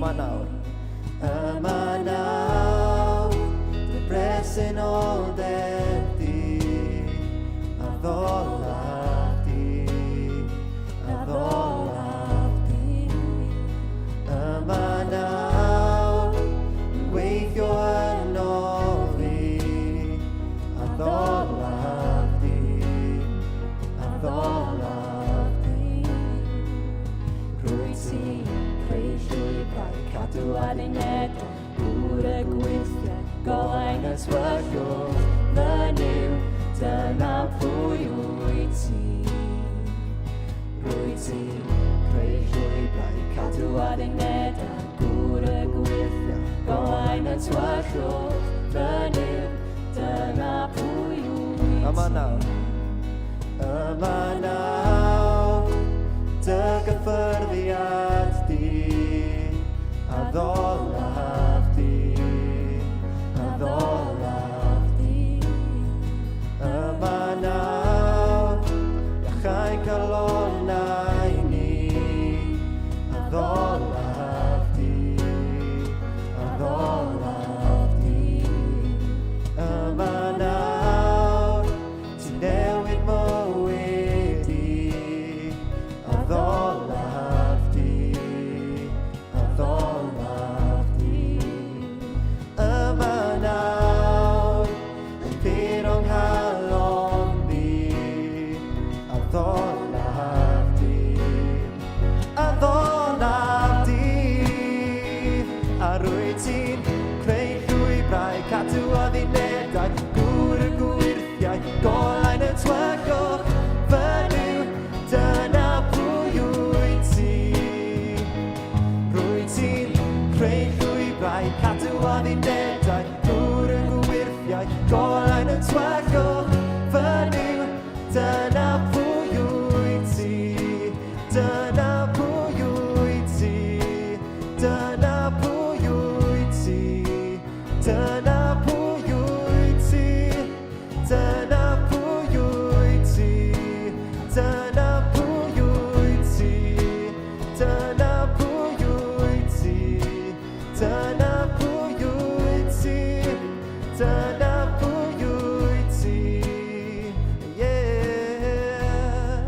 Yma nawr. Yma nawr, dy bresenoldeb di, addolaf di, addolaf di. Yma nawr, yn gweithio yno fi, addolaf di, addolaf di. Rwyt ti'n creu llwybrau, cadw addunedau, gŵr y gweithiau, golau'n y tywyllwch, fy Nuw, dyna pwy wyt ti. Rwyt ti'n creu llwybrau, cadw addunedau, gŵr y gweithiau, golau'n y tywyllwch, fy Nuw, dyna pwy wyt ti. Yma nawr. Yma nawr, dy gyffyrddiad di, addolaf di, addolaf di. Yma nawr, iachau calonnau ni, addolaf di, addolaf di. Yma nawr, Ti'n newid mywyd i, addolaf di, addolaf di. Yma nawr, yn pur o'n nghalon fi, addolaf di, addolaf di. A rwy ti'n creu llwybrau, cadw addunedau, gŵr y gwyrthiau, golau'n y tywyllwch, fy Nuw, dyna pwy wyt ti. Rwyt ti'n creu llwybrau, cadw addunedau, gŵr y gwyrthiau, golau'n y tywyllwch, fy Nuw, dyna pwy wyt ti. Dyna pwy wyt ti. Dyna pwy wyt ti. Dyna pwy wyt ti. Dyna pwy wyt ti. Dyna pwy wyt ti. Dyna pwy wyt ti. Dyna pwy wyt ti. Dyna pwy wyt ti. Yeah.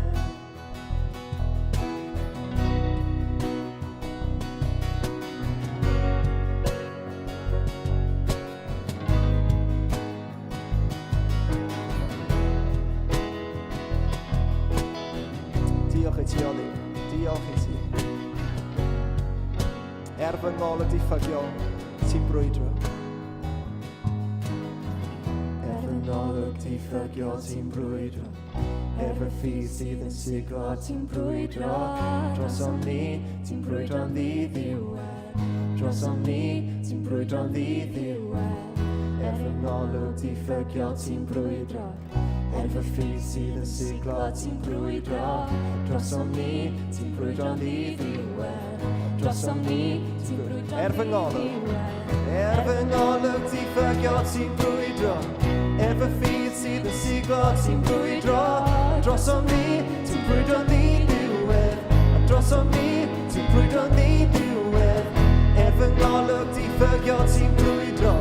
Diolch i ti, Oli. Diolch i ti. Er fy ngolwg diffygiol, ti'n brwydro. Er fy ngolwg diffygiol, ti'n brwydro. Er fy ffydd sydd yn siglo, ti'n brwydro. Drosom ni, ti'n brwydro'n ddiddiwedd. Drosom ni, ti'n brwydro'n ddiddiwedd. Er fy ngolwg diffygiol, ti'n brwydro. Er fy ffydd sydd yn siglo, ti'n brwydro. Drosom ni, ti'n brwydro'n ddiddiwedd. Drosom ni, ti'n brwydro'n Er fy ngolwg, er fy ngolwg diffygiol, ti'n brwydro. Er fy ffydd sydd yn siglo, ti'n brwydro. Drosom ni, ti'n brwydro'n ddiddiwedd. A drosom ni, ti'n brwydro'n ddiddiwedd. Er fy ngolwg diffygiol, ti'n brwydro.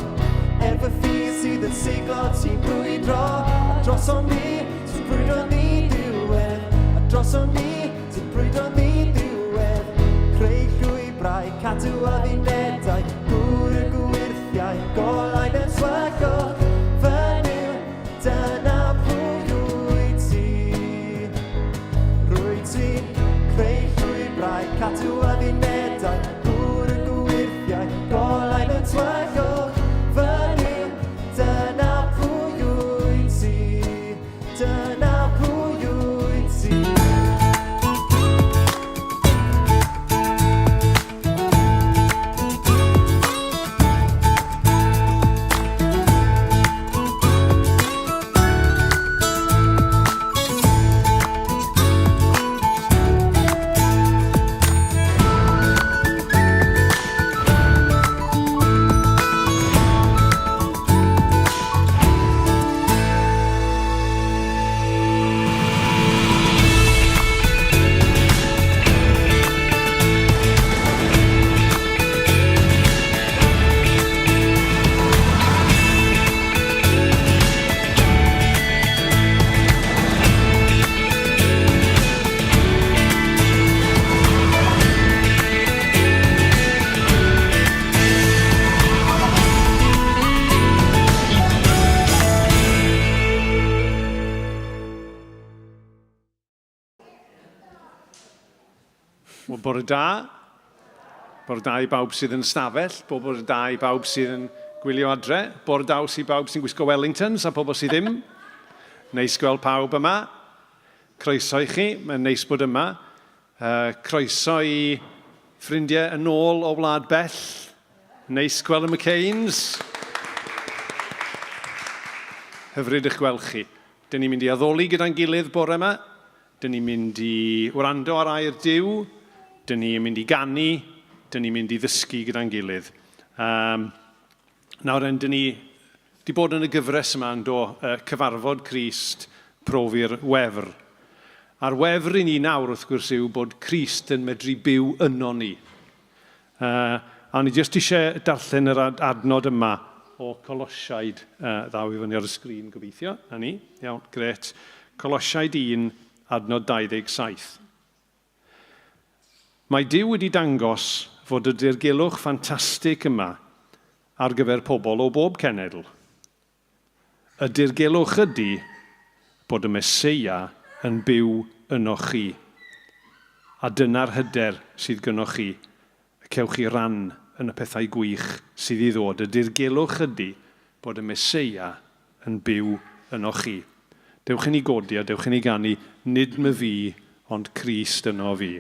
Er fy ffydd sydd yn siglo, ti'n brwydro. A drosom ni, ti'n brwydro'n ddiddiwedd. A drosom ni, ti'n brwydro'n ddiddiwedd. Creu llwybrau, cadw addunedau, gŵr y gwyrthiau, golau mewn tywyllwch. Fy Nuw, dyna pwy wyt ti. Rwyt ti'n creu llwybrau, cadw addunedau, gŵr y gwyrthiau, golau mewn tywyllwch. Fy Nuw, dyna pwy wyt ti. Dyna pwy wyt ti. Wel, bore da. Bore da i bawb sydd yn stafell, bore da i bawb sydd yn gwylio adre, bore da i bawb sy'n gwisgo Wellingtons a pobl sydd ddim. Neis gweld pawb yma. Croeso i chi, mae'n neis bod yma. Croeso i ffrindiau yn ôl o wlad bell. Neis gweld y McCains. Hyfryd eich gweld chi. Dyn ni'n mynd i addoli gyda'n gilydd bore yma. Dyn ni'n mynd i wrando ar air Duw, dyn ni'n mynd i ganu, dyn ni'n mynd i ddysgu gyda'n gilydd. Um, nawr, dyn ni wedi bod yn y gyfres yma yn do, cyfarfod Crist, profi'r wefr. A'r wefr i ni nawr, wrth gwrs, yw bod Crist yn medru byw yno ni. A o'n i jyst eisiau darllen yr adnod yma o Colosiaid. Ddaw i fyny ar y sgrin gobeithio. Na ni. Iawn, gret. Colosiaid 1, adnod 27. Mae Duw wedi dangos fod y dirgelwch ffantastig yma ar gyfer pobl o bob cenedl. Y dirgelwch ydy bod y Meseia yn byw ynoch chi. A dyna'r hyder sydd gynnoch chi, y cewch chi ran yn y pethau gwych sydd i ddod. Y dirgelwch ydy bod y Meseia yn byw ynoch chi. Dewch i ni godi a dewch i ni ganu, Nid myfi, ond Crist yno fi.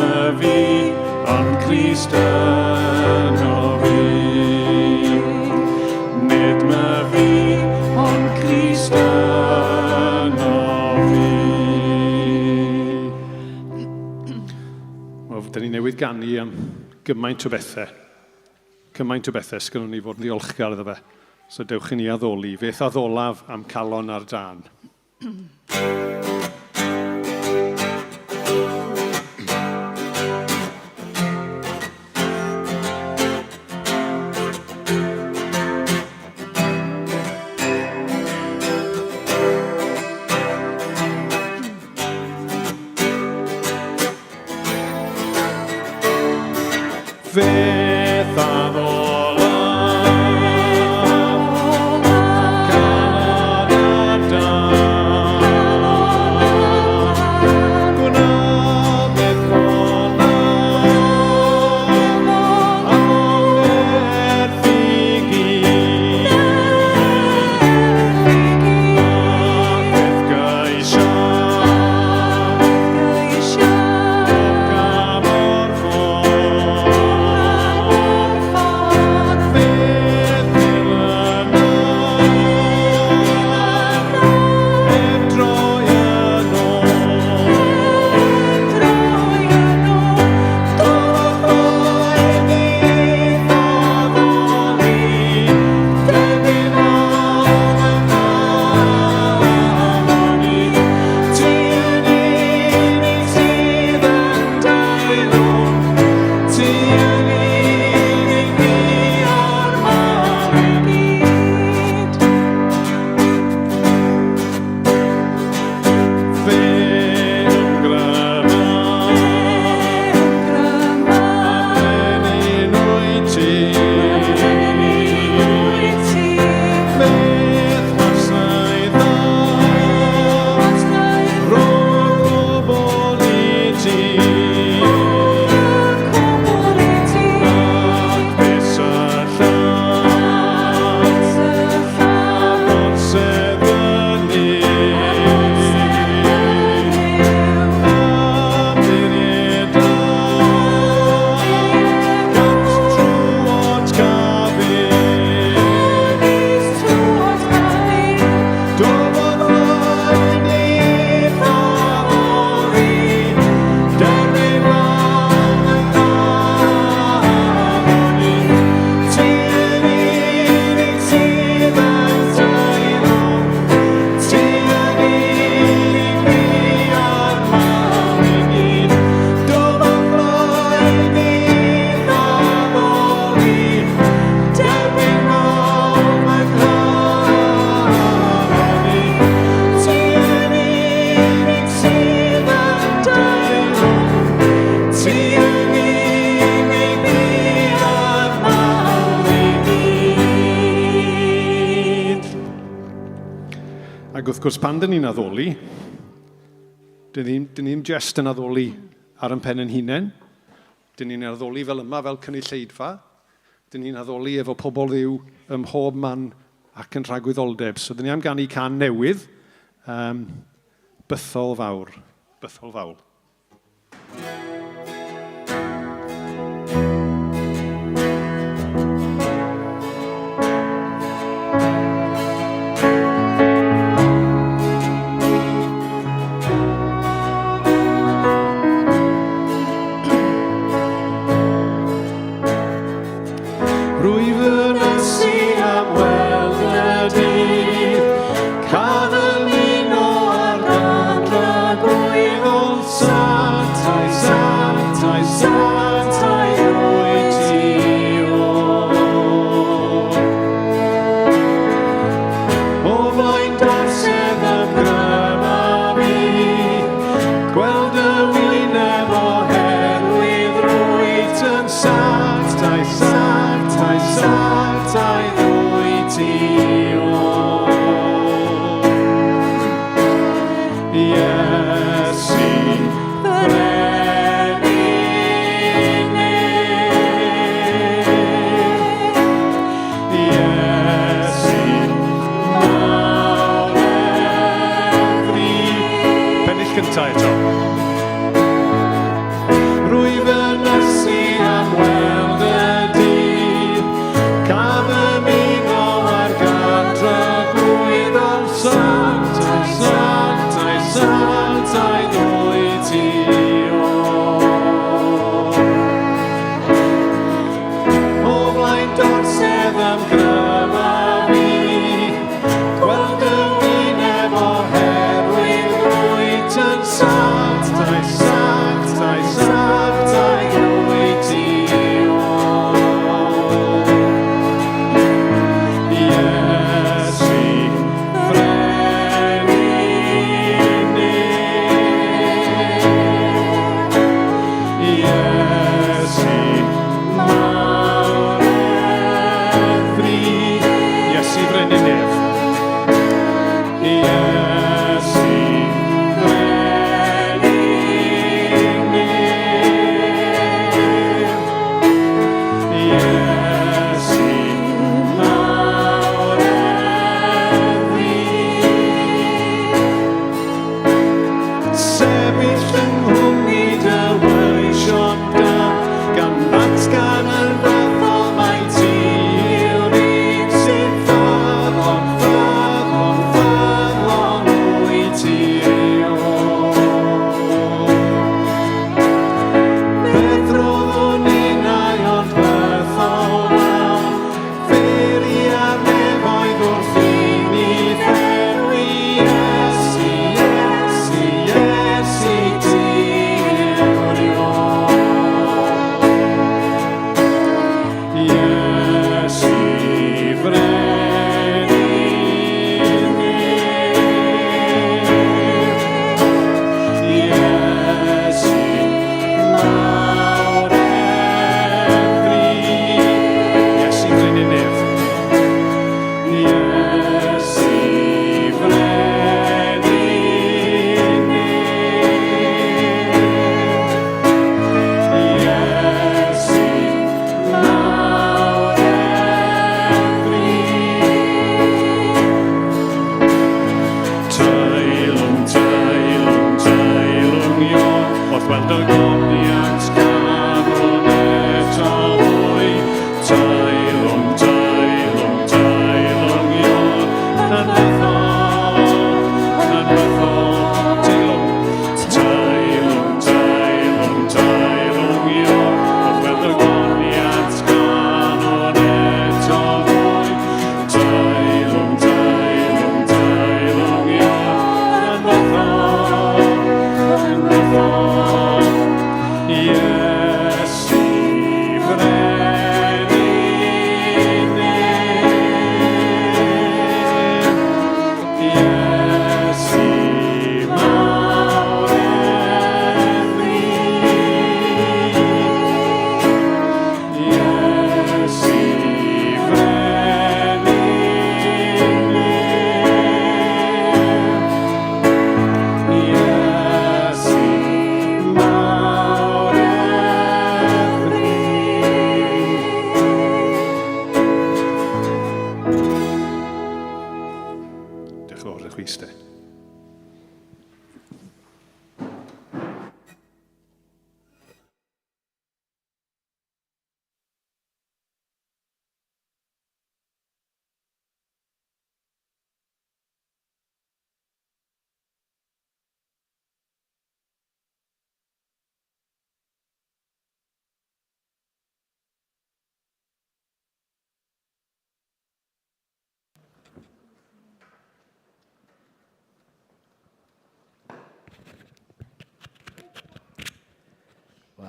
myfi, ond Crist yno fi. Nid myfi, ond Crist yno fi. Wel, dyn ni newydd ganu am gymaint o bethau. Cymaint o bethau sgynnon ni fod yn ddiolchgar iddo fe. So dewch i ni addoli. Feth addolaf am calon ar dân. Feth addolaf calon ar dân. Gwna beth fonaf am nerth i gyd. Beth geisiaf Cam o'r ffordd, Beth dilynaf, heb droi yn ôl. Doedd byth addoli, derbyn all y addoli. Ti yn unig sydd yn deilwng, ti yn unig bua'r mawl i gyd. Fe ymgryma, brenin wyt ti. Beth fasai dda, rho gwbl i ti. Ac beth allan, orsedd y nef. Ymddiriedaf gant trwot gafel. Dyfod rhaid i'th addoli, derbyn mawl yn addoli. Ti yn unig sydd yn teilwng, ti yn unig bua'r mawl i gyd. Dyfod rhaid i'th addoli, derbyn mawl yn addoli. Ti yn unig sydd yn deilwng, ti yn unig bua'r mawl i gyd. Ac wrth gwrs, pan dyn ni'n addoli, dyn ni ddim jest yn addoli ar ein pen ein hunain. Dyn ni'n addoli fel yma, fel cynulleidfa. Dyn ni'n addoli efo pobl Dduw ym mhob man ac yn rhagwyddoldeb. So dyn ni am ganu cân newydd, bythol fawr. Bythol fawr. Rwyf yn ysu am weld y dydd, cael ymuno â'r gân dragwyddol, Sanctaidd, sanctaidd, sanctaidd wyt ti, O. O flaen d'orsedd ymgryma fi, gweld y wyneb oherwydd rwyt yn sanctaidd, sanctaidd, sanctaidd wyt ti, O. Iesu, Brenin nef. Iesu, mawr efri. Pennill cyntaf eto.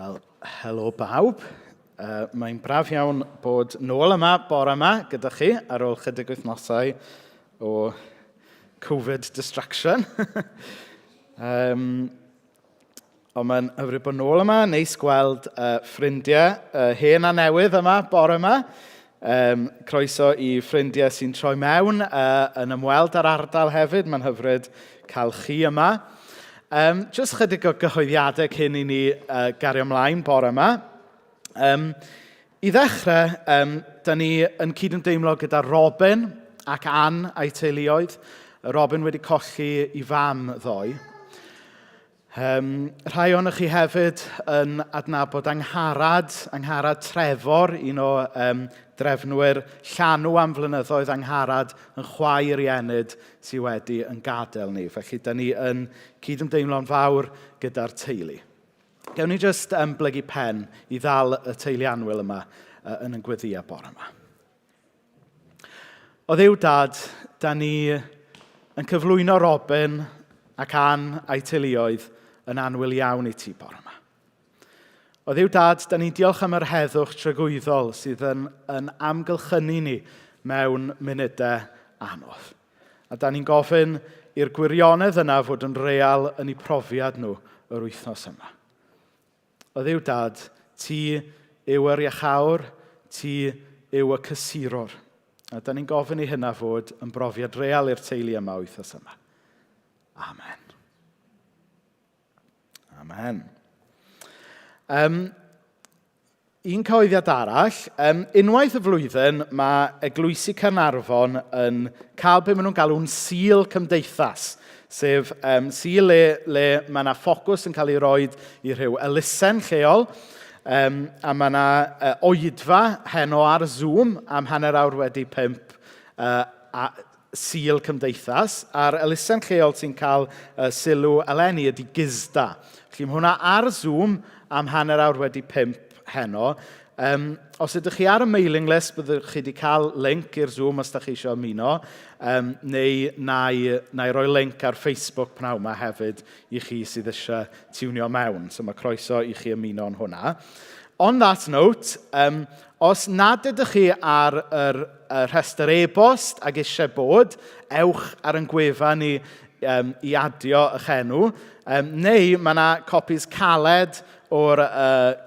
Wel, helo bawb. Mae'n braf iawn bod nôl yma bore yma gyda chi ar ôl chydig wythnosau o Covid distraction. Ond mae'n hyfryd bod nôl yma. Neis gweld ffrindiau hen a newydd yma bore yma. Croeso i ffrindiau sy'n troi mewn yn ymweld â'r ardal hefyd. Mae'n hyfryd cael chi yma. Jyst chydig o gyhoeddiadau cyn i ni gario ymlaen bore yma. I ddechrau, da ni yn cydymdeimlo gyda Robin ac Ann a'i teuluoedd. Robin wedi colli ei fam ddoe. Rhai ohonoch chi hefyd yn adnabod Angharad, Angharad Trefor, un o drefnwyr llanw am flynyddoedd, Angharad yn chwaer i Enid sydd wedi yn gadael ni. Felly, da ni yn cydymdeimlo'n fawr gyda'r teulu. Gewn ni jyst blygu pen i ddal y teulu annwyl yma yn ein gweddïau bore yma. O Dduw Dad, da ni yn cyflwyno Robin ac Ann a'i teuluoedd yn annwyl iawn i ti bore yma. O Dduw Dad, da ni'n diolch am yr heddwch tragwyddol sydd yn amgylchynu ni mewn munudau anodd. A da ni'n gofyn i'r gwirionedd yna fod yn real yn eu profiad nhw yr wythnos yma. O Dduw Dad, ti yw yr iachawr, ti yw y cysurwr. A da ni'n gofyn i hynna fod yn brofiad real i'r teulu yma wythnos yma. Amen. Amen. Un cyhoeddiad arall, unwaith y flwyddyn mae Eglwysi Caernarfon yn cael be maen nhw'n galw'n Sul Cymdeithas, sef Sul le mae yna ffocws yn cael ei roed i rhyw elusen lleol, a mae yna oedfa heno ar Zoom am 5:30 a Sul Cymdeithas, a'r elusen lleol sy'n cael sylw eleni ydy Gisda. Felly mae hwnna ar Zoom am 5:30 heno. Os ydych chi ar y mailing list, byddwch chi wedi cael link i'r Zoom os ydych chi eisiau ymuno, neu na i roi link ar Facebook pnawn yma hefyd i chi sydd eisiau tiwnio mewn. So mae croeso i chi ymuno yn hwnna. On that note, os nad ydych chi ar y rhestr e-bost ac eisiau bod, ewch ar ein gwefan ni i adio eich enw. Neu mae yna copies caled o'r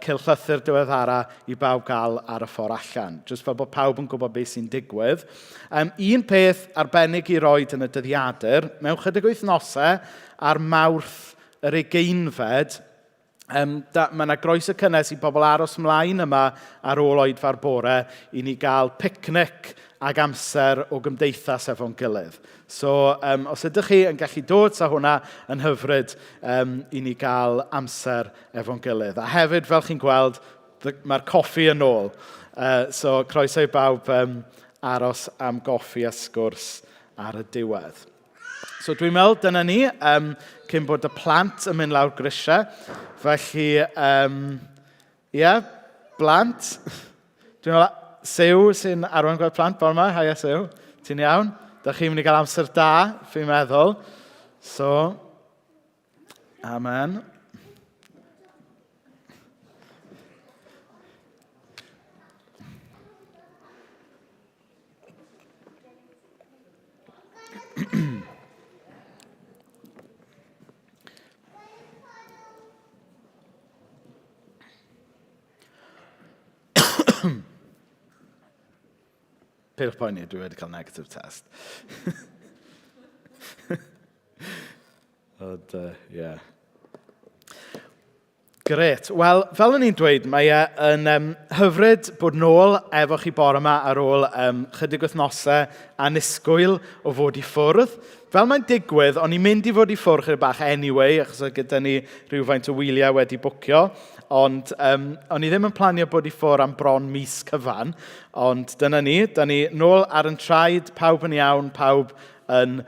cylchlythyr diweddara i bawb gael ar y ffordd allan. Jyst fel bod pawb yn gwybod beth sy'n digwydd. Un peth arbennig i roed yn y dyddiadur, mewn chydig wythnosau ar Mawrth yr 20fed, mae yna groeso cynnes i bobl aros ymlaen yma ar ôl oedfa'r bore i ni gael picnic ag amser o gymdeithas efo'n gilydd. So, os ydych chi yn gallu dod, sa hwnna yn hyfryd i ni gael amser efo'n gilydd. A hefyd, fel chi'n gweld, mae'r coffi yn ôl. So, croeso i bawb aros am goffi a sgwrs ar y diwedd. So dwi'n meddwl dyna ni, cyn bod y plant yn mynd lawr grisiau. Felly, ie, blant. Dwi'n meddwl, Siw sy'n arwain gweld plant bore yma. Haia Siw, ti'n iawn? Da chi'n mynd i gael amser da, fi'n meddwl. So, amen. Peidiwch poeni, dwi wedi cael negative test. Ond, ie. Grêt. Wel, fel o'n i'n dweud, mae e yn hyfryd bod nôl efo chi bore yma ar ôl chydig wythnosau annisgwyl o fod i ffwrdd. Fel mae'n digwydd, o'n i'n mynd i fod i ffwrdd chydig bach anyway, achos oedd gyda ni rhywfaint o wyliau wedi bwcio, ond o'n i ddim yn planio bod i ffwrdd am bron mis cyfan, ond dyna ni, da ni nôl ar yn traed, pawb yn iawn, pawb yn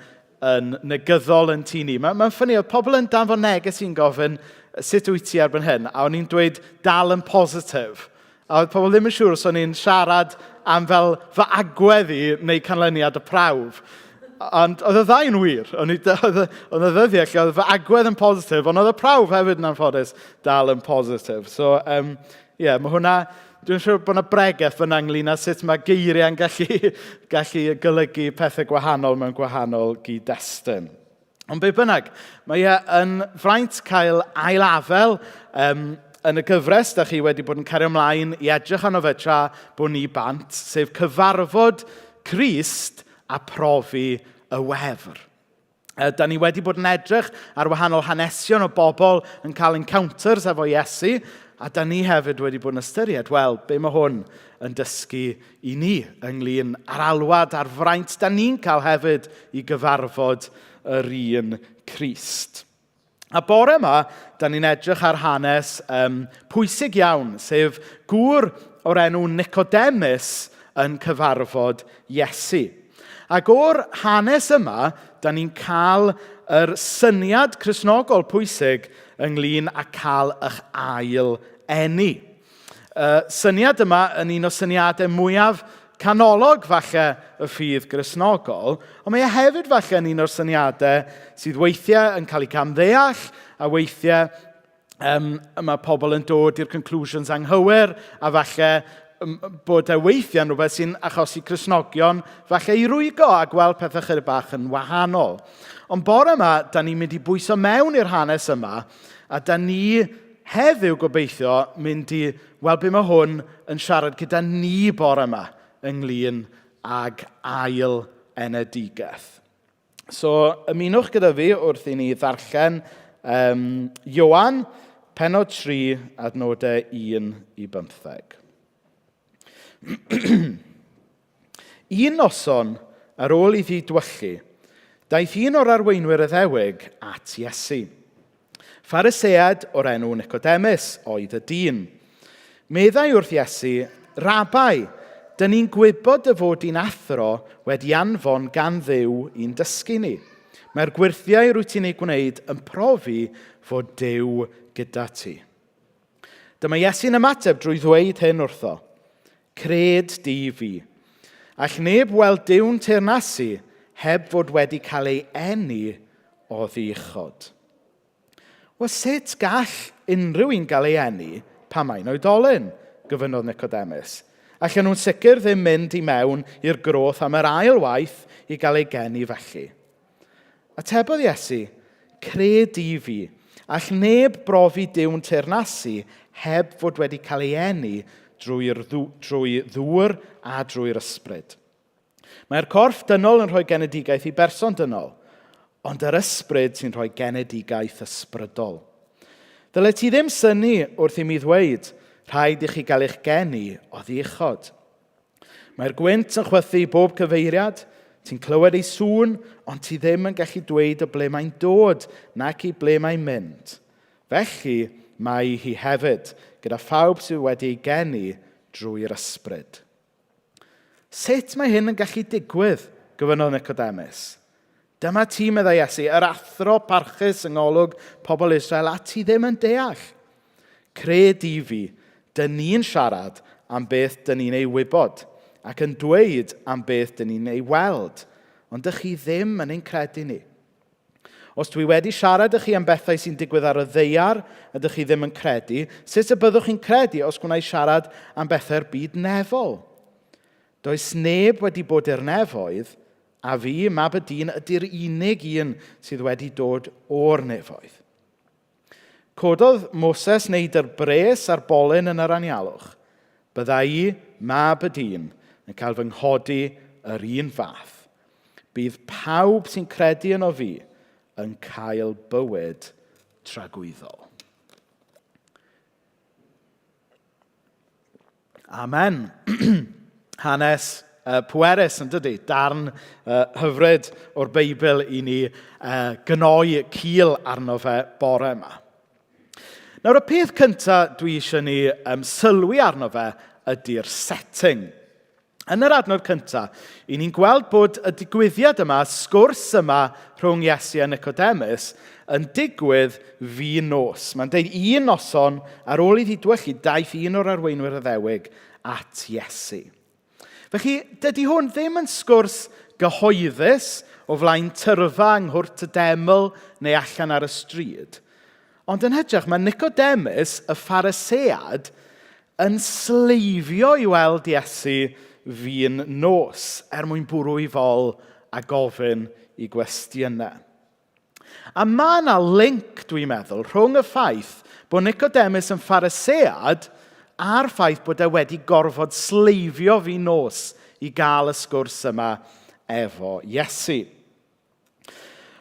negyddol yn tŷ ni. Mae'n ffynnu, oedd pobl yn danfon neges i'n gofyn, sut wyt ti erbyn hyn? A o'n i'n dweud, dal yn positif. A oedd pobl ddim yn siŵr os o'n i'n siarad am fel fy agwedd i neu canlyniad y prawf. Ond oedd y ddau'n wir. O'n i, oedd y ddyddiau lle oedd fy agwedd yn positif, ond oedd y prawf hefyd yn anffodus dal yn positif. So, um, yeah, mae hwnna... Dwi'n siŵr bod yna bregeth fyna ynglyn â sut mae geiriau'n gallu, gallu golygu pethau gwahanol mewn gwahanol gyd-destun. Ond be bynnag, mae e yn fraint cael ail-afel um, yn y gyfres da chi wedi bod yn cario ymlaen i edrych arno fe tra bod ni bant, sef cyfarfod Crist a profi y wefr. Da ni wedi bod yn edrych ar wahanol hanesion o bobl yn cael encounters efo Iesu, a da ni hefyd wedi bod yn ystyried, wel, be mae hwn yn dysgu i ni ynglyn â'r alwad a'r fraint da ni'n cael hefyd i gyfarfod yr un Crist. A bore yma, da ni'n edrych ar hanes um, pwysig iawn, sef gŵr o'r enw Nicodemus yn cyfarfod Iesu. Ac o'r hanes yma, da ni'n cael yr syniad Cristnogol pwysig ynglyn â cael eich ail eni. Y syniad yma yn un o syniadau mwyaf canolog falle y ffydd Gristnogol, ond mae e hefyd falle yn un o'r syniadau sydd weithiau yn cael ei camddeall a weithiau um, mae pobl yn dod i'r conclusions anghywir a falle bod e weithiau yn rhywbeth sy'n achosi Cristnogion falle i rwygo a gweld pethau chydig bach yn wahanol. Ond bore yma, da ni'n mynd i bwyso mewn i'r hanes yma a da ni heddiw gobeithio mynd i weld be mae hwn yn siarad gyda ni bore yma ynglyn ag ail enedigaeth. So, ymunwch gyda fi wrth i ni ddarllen um, Ioan, penod 3, adnodau 1 i 15. Un noson, ar ôl iddi dwyllu, daeth un o'r arweinwyr Iddewig at Iesu. Pharisead o'r enw Nicodemus oedd y dyn. Meddai wrth Iesu, Rabai, dyn ni'n gwybod dy fod di'n athro wedi anfon gan Dduw i'n dysgu ni. Mae'r gwyrthiau rwyt ti'n eu gwneud yn profi fod Duw gyda ti. Dyma Iesu'n ymateb drwy ddweud hyn wrtho, Cred di fi. All neb weld Duw'n teyrnasu heb fod wedi cael ei eni oddi uchod. Wel, sut gall unrhyw un gael ei eni pan mae'n oedolyn? gofynnodd Nicodemus. Allan nhw'n sicr ddim mynd i mewn i'r groth am yr ail waith i gael ei geni felly. Atebodd Iesu, Cred i fi, all neb brofi Duw'n teyrnasu heb fod wedi cael ei eni drwy'r drwy ddŵr a drwy'r ysbryd. Mae'r corff dynol yn rhoi genedigaeth i berson dynol, ond yr ysbryd sy'n rhoi genedigaeth ysbrydol. Dyle ti ddim synnu wrth i mi ddweud, rhaid i chi gael eich geni oddi uchod. Mae'r gwynt yn chwythu i bob cyfeiriad, ti'n clywed ei sŵn, ond ti ddim yn gallu dweud o ble mae'n dod nac i ble mae'n mynd. Felly mae hi hefyd, gyda phawb sydd wedi ei geni drwy'r ysbryd. Sut mae hyn yn gallu digwydd? gofynnodd Nicodemus. Dyma ti, meddai Iesu, yr athro parchus yng ngolwg pobl Israel, a ti ddim yn deall. Cred i fi, dyn ni'n siarad am beth dyn ni'n ei wybod, ac yn dweud am beth dyn ni'n ei weld, ond dych chi ddim yn ein credu ni. Os dwi wedi siarad â chi am bethau sy'n digwydd ar y ddaear a dych chi ddim yn credu, sut y byddwch chi'n credu os gwna i siarad am bethau'r byd nefol? Does neb wedi bod i'r nefoedd, a fi, mab y dyn, ydy'r unig un sydd wedi dod o'r nefoedd. Cododd Moses neidr bres ar bolyn yn yr anialwch. Bydda i, mab y dyn, yn cael fy nghodi yr un fath. Bydd pawb sy'n credu yno fi yn cael bywyd tragwyddol. Amen. Hanes pwerus, yn dydy? Darn hyfryd o'r Beibl i ni gnoi cil arno fe bore yma. Nawr, y peth cyntaf dwi eisiau ni um, sylwi arno fe ydy'r setting. Yn yr adnod cyntaf, i ni'n gweld bod y digwyddiad yma, sgwrs yma rhwng Iesu a Nicodemus, yn digwydd fin nos. Mae'n deud un noson ar ôl iddi dwyllu, daeth un o'r arweinwyr Iddewig at Iesu. Felly, dydy hwn ddim yn sgwrs gyhoeddus o flaen tyrfa yng nghwrt y deml neu allan ar y stryd. Ond yn hytrach, mae Nicodemus, y Pharisead, yn sleifio i weld Iesu fin nos er mwyn bwrw ei fol a gofyn i gwestiynau. A mae yna link, dwi'n meddwl, rhwng y ffaith bod Nicodemus yn Pharisead a'r ffaith bod e wedi gorfod sleifio fin nos i gael y sgwrs yma efo Iesu.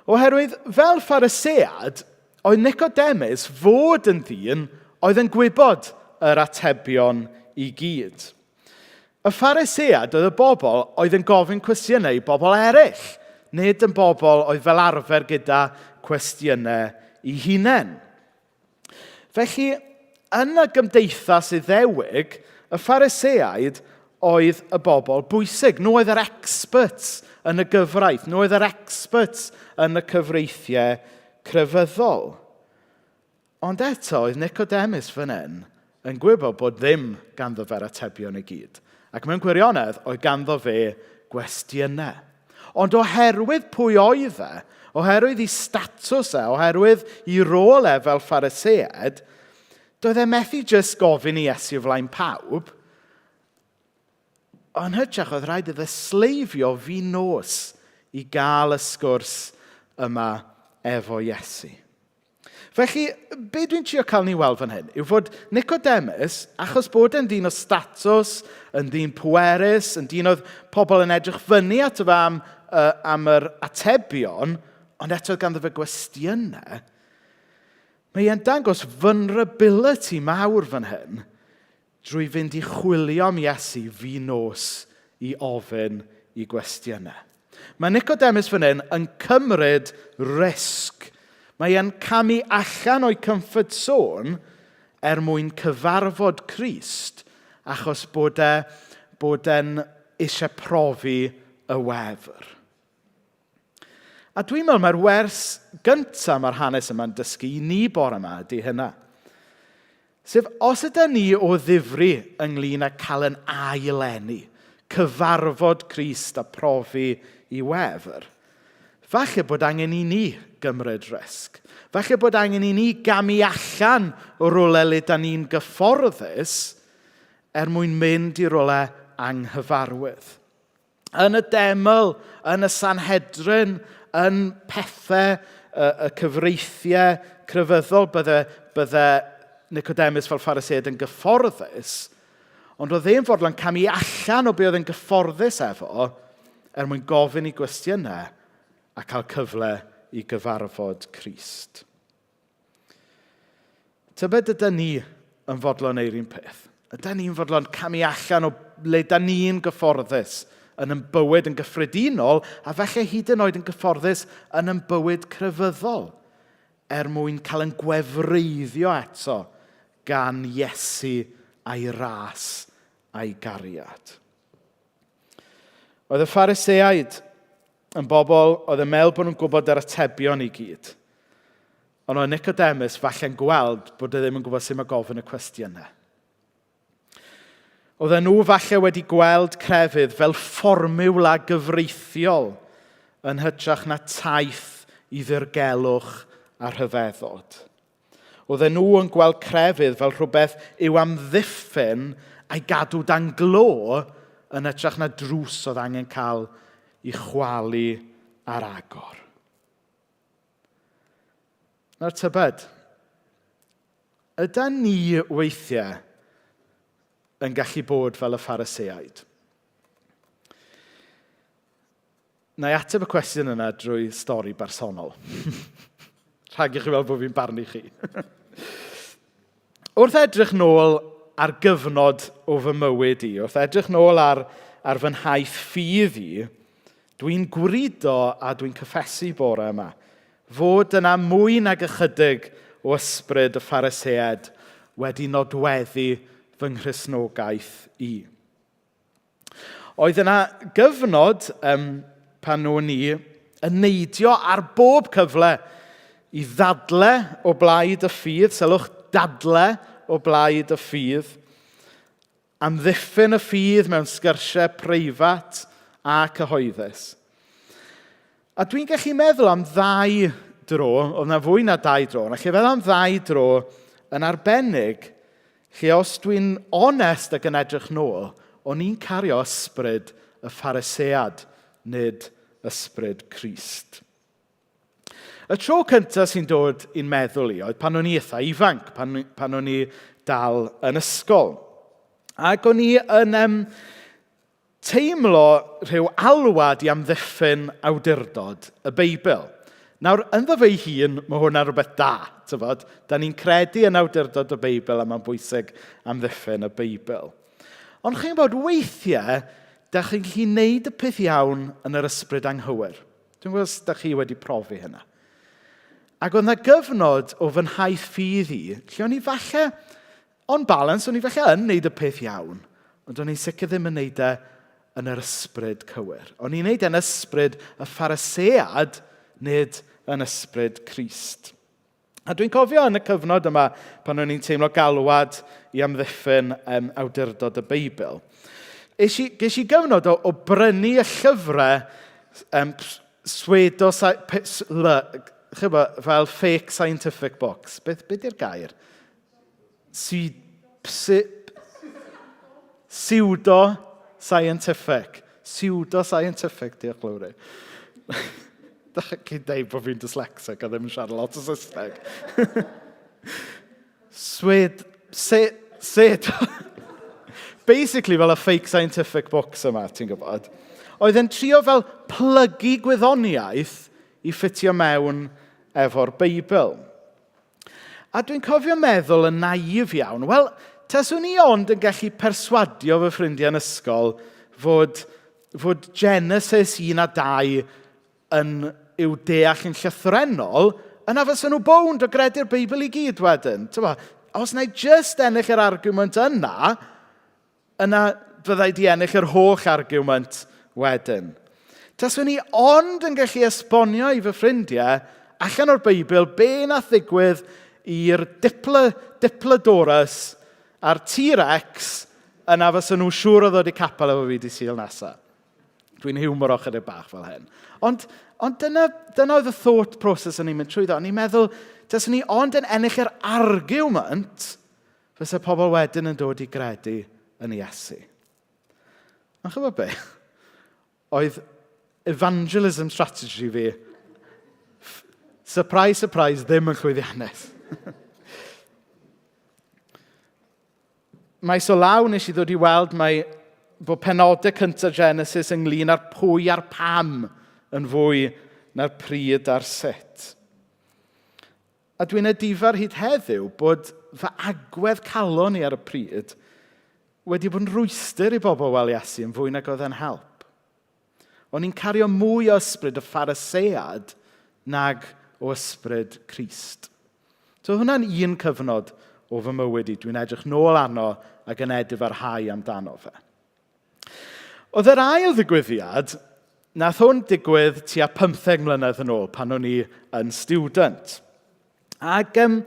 Oherwydd, fel Pharisead, oedd Nicodemus fod yn ddyn oedd yn gwybod yr atebion i gyd. Y Phariseaid oedd y bobl oedd yn gofyn cwestiynau i bobl eraill, nid yn bobl oedd fel arfer gyda cwestiynau i hunain. Felly, yn y gymdeithas Iddewig, y Phariseaid oedd y bobl bwysig. Nhw oedd yr experts yn y gyfraith. Nhw oedd yr experts yn y cyfreithiau crefyddol. Ond eto, oedd Nicodemus fan hyn yn gwybod bod ddim ganddo fe'r atebion i gyd. Ac mewn gwirionedd, oedd ganddo fe gwestiynau. Ond oherwydd pwy oedd e, oherwydd ei statws e, oherwydd ei rôl e fel Pharisead, doedd e methu jyst gofyn i Iesu o flaen pawb, ond hytrach oedd rhaid iddo sleifio fin nos i gael y sgwrs yma efo Iesu. Felly, be dwi'n trio cael ni weld fan hyn yw fod Nicodemus, achos bod e'n ddyn o statws, yn ddyn pwerus, yn dyn oedd pobl yn edrych fyny ato fe am, am yr atebion, ond eto oedd ganddo fe gwestiynau, mae e'n dangos vulnerability mawr fan hyn drwy fynd i chwilio am Iesu fin nos i ofyn i gwestiynau. Mae Nicodemus fan hyn yn cymryd risg. Mae e'n camu allan o'i comfort zone er mwyn cyfarfod Crist achos bod e, bod e'n eisiau profi y wefr. A dwi'n meddwl mae'r wers gyntaf mae'r hanes yma'n dysgu i ni bore yma ydy hynna. Sef, os ydyn ni o ddifri ynglyn â cael yn ail-eni, cyfarfod Crist a profi i wefr, falle bod angen i ni gymryd risg. Falle bod angen i ni gamu allan o rywle le da ni'n gyfforddus er mwyn mynd i rywle anghyfarwydd. Yn y deml, yn y Sanhedrin, yn pethau y, y cyfreithiau crefyddol, bydde, bydde Nicodemus fel Pharisead yn gyfforddus, ond oedd e'n fodlon camu allan o be oedd yn gyfforddus efo er mwyn gofyn i gwestiynau a cael cyfle i gyfarfod Crist. Tybed ydyn ni yn fodlon neu'r un peth? Ydyn ni'n fodlon camu allan o le da ni'n gyfforddus yn yn bywyd yn gyffredinol a falle hyd yn oed yn gyfforddus yn yn bywyd crefyddol er mwyn cael yn gwefreiddio eto gan Iesu a'i ras a'i gariad. Oedd y Phariseaid yn bobl oedd yn meddwl bod nhw'n gwybod yr atebion i gyd. Ond oedd Nicodemus falle'n gweld bod e ddim yn gwybod sut mae gofyn y cwestiynau. Oedden nhw falle wedi gweld crefydd fel fformiwla gyfreithiol yn hytrach na taith i ddirgelwch a rhyfeddod. Oedden nhw yn gweld crefydd fel rhywbeth i'w amddiffyn a'i gadw dan glo yn hytrach na drws oedd angen cael i chwalu ar agor. Nawr tybed, ydy ni weithiau yn gallu bod fel y Phariseaid? Na i ateb y cwestiwn yna drwy stori bersonol. Rhag i chi weld bod fi'n barnu chi. Wrth edrych nôl ar gyfnod o fy mywyd i, wrth edrych nôl ar, ar fy nhaith ffydd i, dwi'n gwrido a dwi'n cyffesu bore yma fod yna mwy nag ychydig o ysbryd y Phariseaid wedi nodweddu fy nghristnogaeth i. Oedd yna gyfnod um, pan o'n i yn neidio ar bob cyfle i ddadle o blaid y ffydd, sylwch dadle o blaid y ffydd, amddiffyn y ffydd mewn sgyrsiau preifat a cyhoeddus. A dwi'n gallu meddwl am ddau dro, oedd na fwy na dau dro, ond gallu feddwl am ddau dro yn arbennig, lle os dwi'n onest ac yn edrych nôl, o'n i'n cario ysbryd y Pharisead, nid ysbryd Crist. Y tro cyntaf sy'n dod i'n meddwl i oedd pan o'n i eitha ifanc, pan, pan o'n i dal yn ysgol. Ac o'n i yn um, teimlo rhyw alwad i amddiffyn awdurdod y Beibl. Nawr, ynddo fe'i hun, mae hwnna'n rhywbeth da, tyfod? Da ni'n credu yn awdurdod y Beibl a mae'n bwysig amddiffyn y Beibl. Ond chi'n gwybod, weithiau, da chi'n gallu gwneud y peth iawn yn yr ysbryd anghywir. Dwi'n gwybod os da chi wedi profi hynna. Ac oedd yna gyfnod o fy nhaith ffydd i, lle o'n i falle On balance, o'n i falle yn neud y peth iawn, ond o'n i'n sicr ddim yn neud e yn yr ysbryd cywir. O'n i'n neud e'n ysbryd y Pharisead, nid yn ysbryd Crist. A dwi'n cofio yn y cyfnod yma pan o'n i'n teimlo galwad i amddiffyn um, awdurdod y Beibl. Es i, ges i gyfnod o, o brynu y llyfrau um, swedo, chyfo, fel fake scientific books. Beth, beth yw'r gair? Si... Psi... Pseudo scientific. Pseudo scientific, diolch Lowri. Dach chi'n deud bod fi'n dyslexic a ddim yn siarad lot o Saesneg. Swed... Se... Sed... Basically fel y fake scientific books yma, ti'n gwybod. Oedd e'n trio fel plygu gwyddoniaeth i ffitio mewn efo'r Beibl. A dwi'n cofio meddwl yn naif iawn, wel, taswn i ond yn gallu perswadio fy ffrindiau yn ysgol fod, fod Genesis 1 a 2 yn i'w deall yn llythrennol, yna fysa nhw bownd o gredu'r Beibl i gyd wedyn. Tywa, os na i just ennill yr argument yna, Yna fyddai di ennill yr holl argument wedyn. Taswn i ond yn gallu esbonio i fy ffrindiau allan o'r Beibl be nath ddigwydd i'r Diplo, Diplodorus a'r T-Rex yna fysa nhw siŵr o ddod i capel efo fi di Sul nesaf. Dwi'n hiwmor o chydig bach fel hyn. Ond, ond dyna, dyna oedd y thought process o'n i'n mynd trwyddo. O'n i'n meddwl, taswn i ond yn ennill yr argument, Fysa pobl wedyn yn dod i gredu yn Iesu. Ond chybod be? Oedd evangelism strategy fi, surprise, surprise, ddim yn llwyddiannus. Maes o law nes i ddod i weld mai bod penodau cyntaf Genesis ynglyn â'r pwy a'r pam yn fwy na'r pryd a'r sut. A dwi'n edifar hyd heddiw bod fy agwedd calon i ar y pryd wedi bod yn rwystr i bobl wel Iesu yn fwy nag oedd e'n help. O'n i'n cario mwy o ysbryd y Pharisead nag o ysbryd Crist. So hwnna'n un cyfnod o fy mywyd i. Dwi'n edrych nôl arno ac yn edifarhau amdano fe. Oedd yr ail ddigwyddiad, nath hwn digwydd tua 15 mlynedd yn ôl pan o'n i yn student. Ac, um,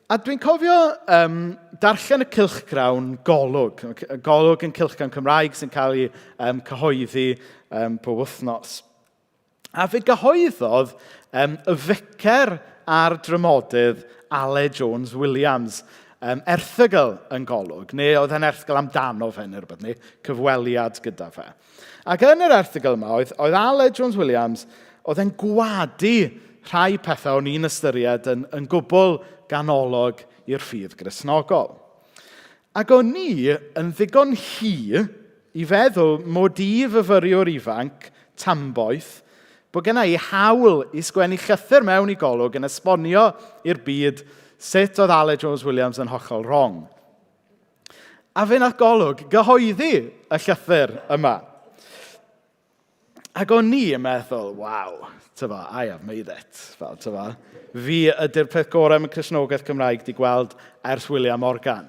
a dwi'n cofio um, darllen y cylchgrawn Golwg. Golwg yn cylchgrawn Cymraeg sy'n cael ei um, cyhoeddi um, pob wythnos. A fe gyhoeddodd um, y ficer a'r dramodydd Ale Jones Williams um, erthygl yn Golwg, neu oedd e'n erthygl amdano fe neu rhywbeth, neu cyfweliad gyda fe. Ac yn yr erthygl yma, oedd, oedd Ale Jones Williams, oedd e'n gwadu rhai pethau o'n i'n ystyried yn, yn gwbl ganolog i'r ffydd Gristnogol. Ac o'n i yn ddigon hi i feddwl mod i fyfyriwr ifanc, tamboeth, bod genna i hawl i sgwennu llythyr mewn i Golwg yn esbonio i'r byd sut oedd Aled Jones Williams yn hollol wrong. A fe nath Golwg gyhoeddi y llythyr yma. Ac o'n i yn meddwl, waw, tyfo, I have made it. Fel, tyfo, fi ydy'r peth gorau am y Cristnogaeth Cymraeg di gweld ers William Morgan.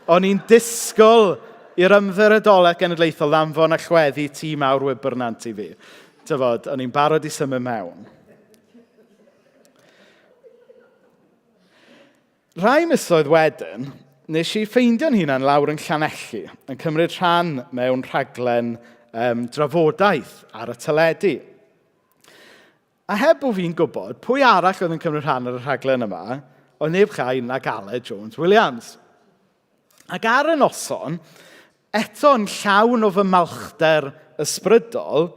O'n i'n disgwyl i'r ymddiriedolaeth genedlaethol ddanfon allweddi tŷ mawr Wybernant i fi. Tyfod, o'n i'n barod i symud mewn. Rhai misoedd wedyn, nes i ffeindio'n hunan lawr yn Llanelli yn cymryd rhan mewn rhaglen um, drafodaeth ar y teledu. A heb bod fi'n gwybod, pwy arall oedd yn cymryd rhan ar y rhaglen yma, oedd neb llai nag Aled Jones Williams. Ac ar y noson, eto'n llawn o fy malchder ysbrydol,